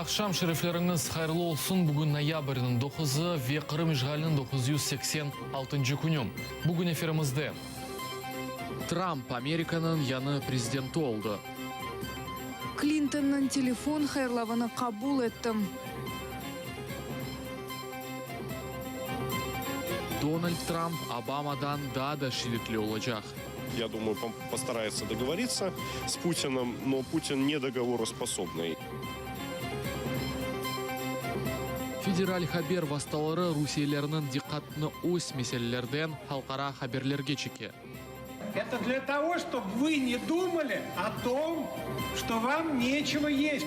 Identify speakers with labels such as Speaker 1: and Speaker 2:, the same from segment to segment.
Speaker 1: Aqşam şerifleriñiz hayırlı olsun! Bugün noyabrniñ doquzı ve Qırım işğaliniñ 986-ncı künü. Bugün efirimizde. Tramp Amerikanıñ yañı prezidenti oldı.
Speaker 2: Klintonnıñ telefon hayırlavını qabul ettim.
Speaker 1: Donald Tramp Obamadan daa da şiddetli olacaq.
Speaker 3: Ya dumаю, postarayutsa dogovoritsya s Putinim, no Putin ne dogovorosposobnıy.
Speaker 1: Federal haber vastaları rusiyelilerniñ diqqatını öz meselelerden halqara haberlerge çeke.
Speaker 4: Eto dlâ togo, ştob vı ne dumali o tom, şto vam neçego yest.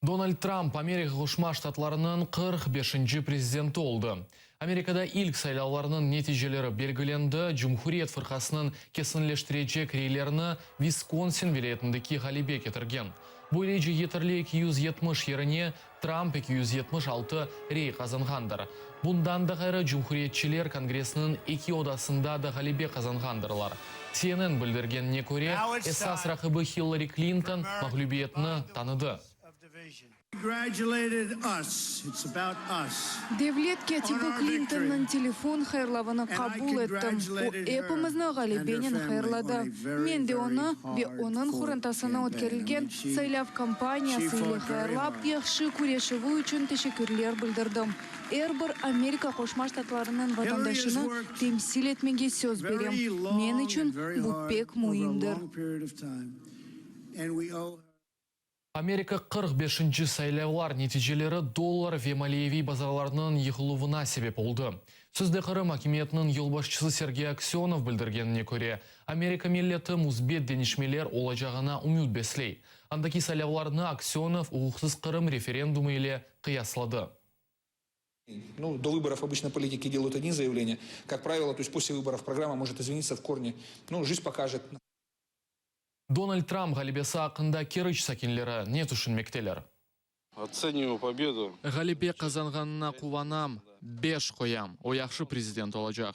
Speaker 1: Donald Tramp Amerika Qoşma Ştatlarınıñ 45-nci prezidenti oldı. Amerikada ilk saylavlarnıñ neticeleri belgilendi, Cumhuriyet fırqasınıñ kesinleştirecek reylerini Viskonsin vilâyetindeki ğalebe ketirgen. Böylece yeterli 270 yerine Tramp 276 rey qazanğandır. Bundan da ğayrı, cumhuriyetçiler Kongressniñ eki odasında da ğalebe qazanğandırlar. CNN bildirgenine köre, esas raqibi Hillari Klinton mağlübiyetni tanıdı.
Speaker 2: Devlet kâtibi Klintonnıñ telefon hayırlavını qabul ettim. O, epimizni ğalebenen hayırladı. Men de onı ve onıñ qorantasını ötkerilgen saylav kampaniyası ile hayırlap, yahşı küreşüvi içün teşekkürler bildirdim. Er bir Amerika Qoşma Ştatlarınıñ vatandaşını temsil etmege söz berem. Men içün bu pek müimdir.
Speaker 1: Amerika 45-nci saylavlar neticeleri dollar ve maliyeviy bazarlarnıñ yıqıluvına sebep oldı. Sözde Qırım akimiyetiniñ yolbaşçısı Sergey Aksönov bildirgenine köre, Amerika milleti müsbet deñişmeler olacağına ümüt besley. Andaki saylavlarnı Aksönov uquqsız Qırım referendumı ile qıyasladı.
Speaker 5: Nu, do vıborov obıçno politiki delayut odni zayavleniya, kak pravilo, to est posle vıborov programma может izmenitsya v korne. Nu, jizn pokajet.
Speaker 1: Donald Tramp ğalebesi aqqında Keriç sakinleri ne tüşünmekteler?
Speaker 6: Otsenivаю pobedu.
Speaker 1: Ğalebe qazanğanına quvanam, beş qoyam, o yahşı prezident olacaq.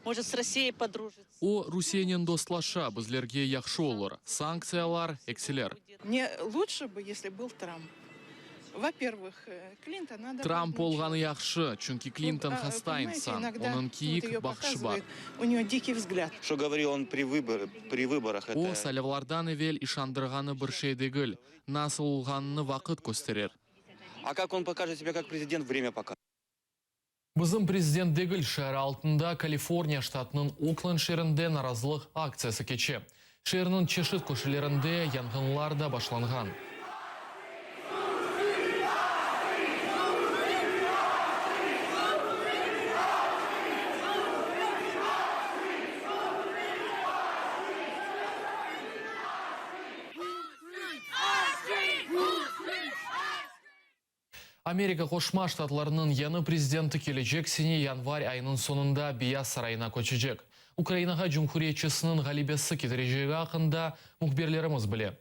Speaker 7: Может, s Rossiyey podrujitsya.
Speaker 1: O, Rusiyenen dostlaşa, bizlerge yahşı olur, sanktsiyalar eksilir.
Speaker 8: Mne luçše bı, esli bıl Tramp. Vo-pervıh, Klinton nado
Speaker 1: Tramp olğanı yahşı, çünki Klinton hasta insan, onıñ kiyik baqışı bar. O, saylavlardan evel işandırğanı bir şey degil, nasıl olğanını vaqıt kösterer. Bizim prezident degil şiarı altında Kaliforniya ştatınıñ Oklend şeerinde narazılıq aktsiyası keçe. Şeerniñ çeşit köşelerinde yanğınlar da başlanğan. Amerika Qoşma Ştatlarınıñ yañı prezidenti kelecek sene yanvar ayınıñ soñunda Beyaz sarayına köçecek. Ukrainağa cumhuriyetçisiniñ ğalebesi ketirecegi aqqında mühbirlerimiz bile.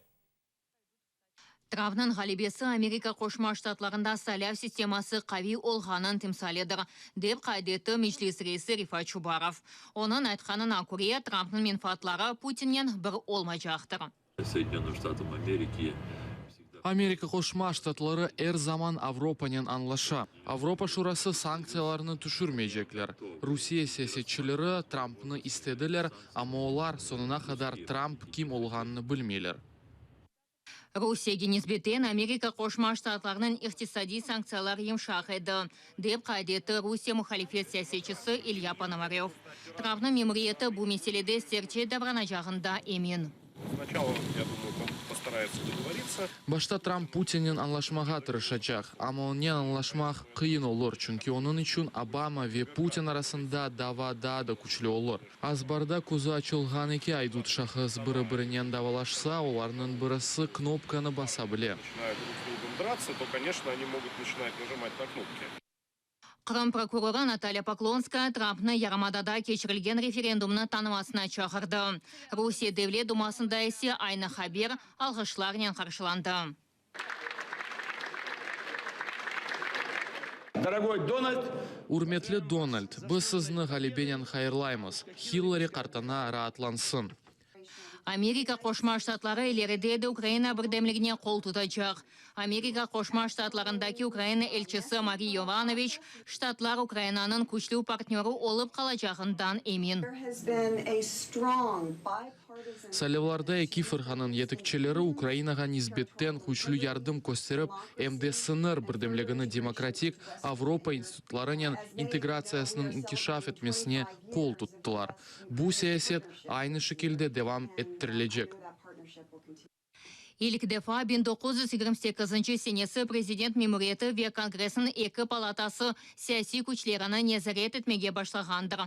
Speaker 9: Trampnıñ ğalebesi Amerika Qoşma Ştatlarında saylav sisteması qaviy olğanınıñ timsalidir, dep qayd etti Meclis reisi Refat Çubarov. Onıñ aytqanına köre, Trampnıñ menfaatları Putinnen bir olmaycaqtır.
Speaker 1: Amerika Qoşma Ştatları er zaman Avropanen añlaşa. Avropa Şurası sanktsiyalarnı tüşürmeycekler. Rusiye siyasetçileri Trampnı istediler, amma olar soñuna qadar Tramp kim olğanını bilmeyler.
Speaker 9: Rusiyege nisbeten Amerika Qoşma Ştatlarınıñ iqtisadiy sanktsiyalar yımşaq edi, dep qayd etti Rusiye muhalifet siyasetçisi İlya Ponomarev. Trampnıñ memuriyeti bu meselede sertçe davranacağında emin.
Speaker 1: Başta Tramp Putinnen añlaşmağa tırışacaq, amma onen añlaşmaq qıyın olur, çünki onıñ içün Obama ve Putin arasında dava daa da küçlü olur. Azbarda közü açılğan eki aydut şahıs biri-birinen davalaşsa, olarnıñ birisi knopkanı basa bile.
Speaker 9: Qırım prokurorı Natalya Poklonskaya Trampnı yarımadada keçirilgen referendumnı tanımasına çağırdı. Rusiye Devlet dumasında ise aynı haber alğışlarnen qarşılandı.
Speaker 10: Dorogoy Donald!
Speaker 1: Ürmetli Donald, biz sizni ğalebenen hayırlaymız. Hillari qartana raatlansın.
Speaker 9: Amerika Qoşma Ştatları ileride de Ukraina birdemligine qol tutacaq. Amerika Qoşma Ştatlarındaki Ukraina elçisi Mari Yovanoviç, Ştatlar Ukrainanıñ küçlü partnörı olıp qalacağından emin.
Speaker 1: Saylavlarda eki fırqanıñ yetekçileri Ukrainağa nisbetten küçlü yardım kösterip, em de sıñır birdemligini demokratik Avropa institutlarınen integratsiyasınıñ inkişaf etmesine qol tuttılar. Bu siyaset aynı şekilde devam ettirilecek.
Speaker 9: İlk defa 1928 senesi prezident memuriyeti ve Kongressniñ eki palatası siyasiy küçlerini nezaret etmege başlağandır.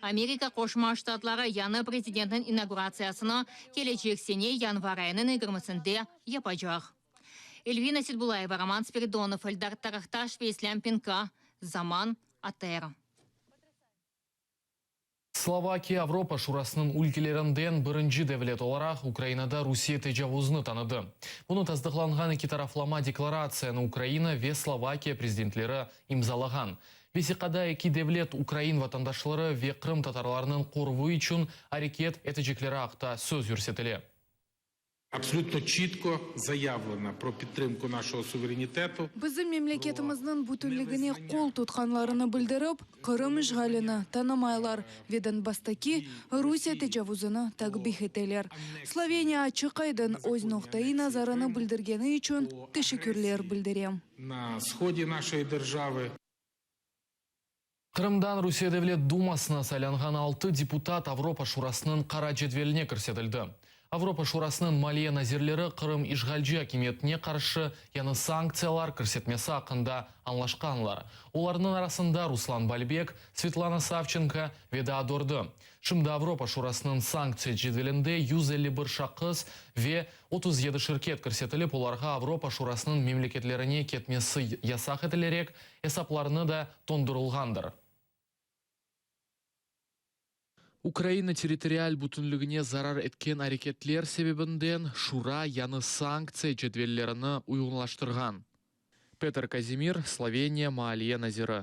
Speaker 9: Amerika Qoşma Ştatları yañı prezidentniñ inauguratsiyasını kelecek sene yanvar ayınıñ yigirmisinde yapacaq. Elvina Seitbulayeva, Roman Spiridonov, Eldar Tarahtaş ve İslâm Pinka, Zaman, ATR.
Speaker 1: Slovakiya Avropa Şurasınıñ ülkelerinden birinci devlet olaraq Ukrainada Rusiye tecavuzını tanıdı. Bunı tasdıqlanğan eki taraflama deklaratsiyanı Ukraina ve Slovakiya prezidentleri imzalağan. Vesiqada eki devlet ukrain vatandaşları ve qırımtatarlarnıñ qoruvı içün areket etecekleri aqta söz yürsetile.
Speaker 10: Absolütno çitko zayavleno pro pidtrimku naşogo suverenitetu.
Speaker 2: Bizim memleketimizniñ bütünligine qol tutqanlarını bildirip, Qırım işğalini tanımaylar ve Donbasstaki Rusiye tecavuzını takbih eteler. Sloveniya açıq-aydın öz noqtaiy nazarını bildirgeni içün teşekkürler bildirem.
Speaker 10: Na shodî našoyi derjavı.
Speaker 1: Qırımdan Rusiye Devlet Dumasına saylanğan altı deputat Avropa Şurasınıñ qara cedveline kirsetildi. Avropa Şurasınıñ maliye nazirleri Qırım işğalci akimiyetine qarşı yañı sanktsiyalar kirsetmesi aqqında añlaşqanlar. Olarnıñ arasında Ruslan Balbek, Svetlana Savçenko ve daa dördü. Şimdi Avropa Şurasınıñ sanktsiya cedvelinde 151 şahıs ve 37 şirket kirsetilip, olarğa Avropa Şurasınıñ memleketlerine ketmesi yasaq etilerek, esaplarını da tondurılğandır. Ukraina territorial bütünligine zarar etken areketler sebebinden Şura yañı sanktsiya cedvellerini uyğunlaştırğan. Peter Kazimir, Sloveniya maaliye naziri.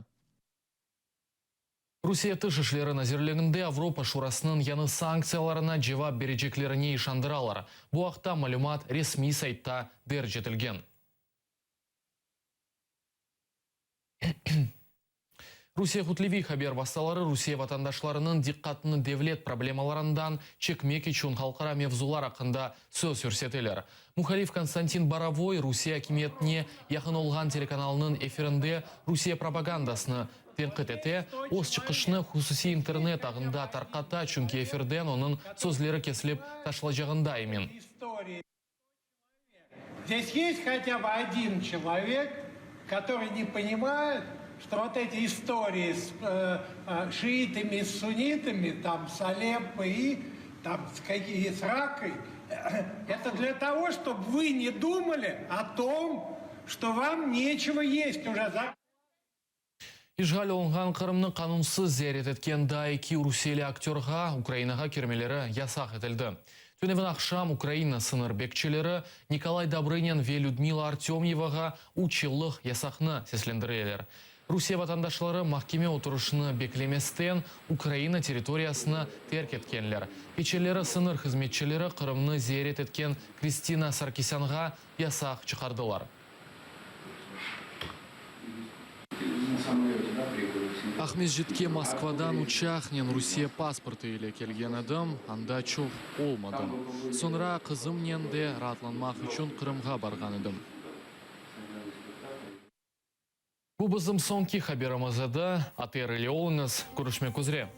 Speaker 1: Rusiye Tış işleri nazirliginde Avropa Şurasınıñ yañı sanktsiyalarına cevap bereceklerine işandıralar. Bu aqta malümat resmiy saytta derc etilgen. Rusiye kütleviy haber vastaları Rusiye vatandaşlarınıñ diqqatını devlet problemalarından çekmek içün halqara mevzular aqqında söz yürseteler. Muhalif Konstantin Borovoy Rusiye akimiyetine yaqın olğan telekanalnıñ efirinde Rusiye propagandasını tenqit ete, öz çıqışını hususiy internet ağında tarqata, çünki efirden onıñ sözleri kesilip taşılacağında emin.
Speaker 4: Здесь есть хотя бы один человек, который не понимает, что вот эти истории с э, э, шиитами и суннитами, там, с Алеппо и там, с, какие, с Ракой, это для того, чтобы вы не думали о том, что вам нечего есть уже за...
Speaker 1: İşğal olunğan Qırımnı qanunsız ziyaret etken daa eki rusiyeli aktörğa Ukrainağa kirmeleri yasaq etildi. Tünevin aqşam Ukraina sıñır bekçileri Nikolay Dobrınin ve Lüdmila Artömyevağa üç yıllıq yasaqnı seslendireler. Rusiye vatandaşları mahkeme oturışını beklemesten Ukraina territoriyasını terk etkenler. Keçenleri sıñır hızmetçileri Qırımnı ziyaret etken Kristina Sarkisânğa yasaq çıqardılar. Aqmescitke Moskvadan uçaqnen Rusiye pasportı ile kelgen edim, anda çoq olmadım. Soñra qızımnen de raatlanmaq içün Qırımğa barğan edim. Bu bizim soñki haberimiz edi. ATR ile oluñız, körüşmek üzre.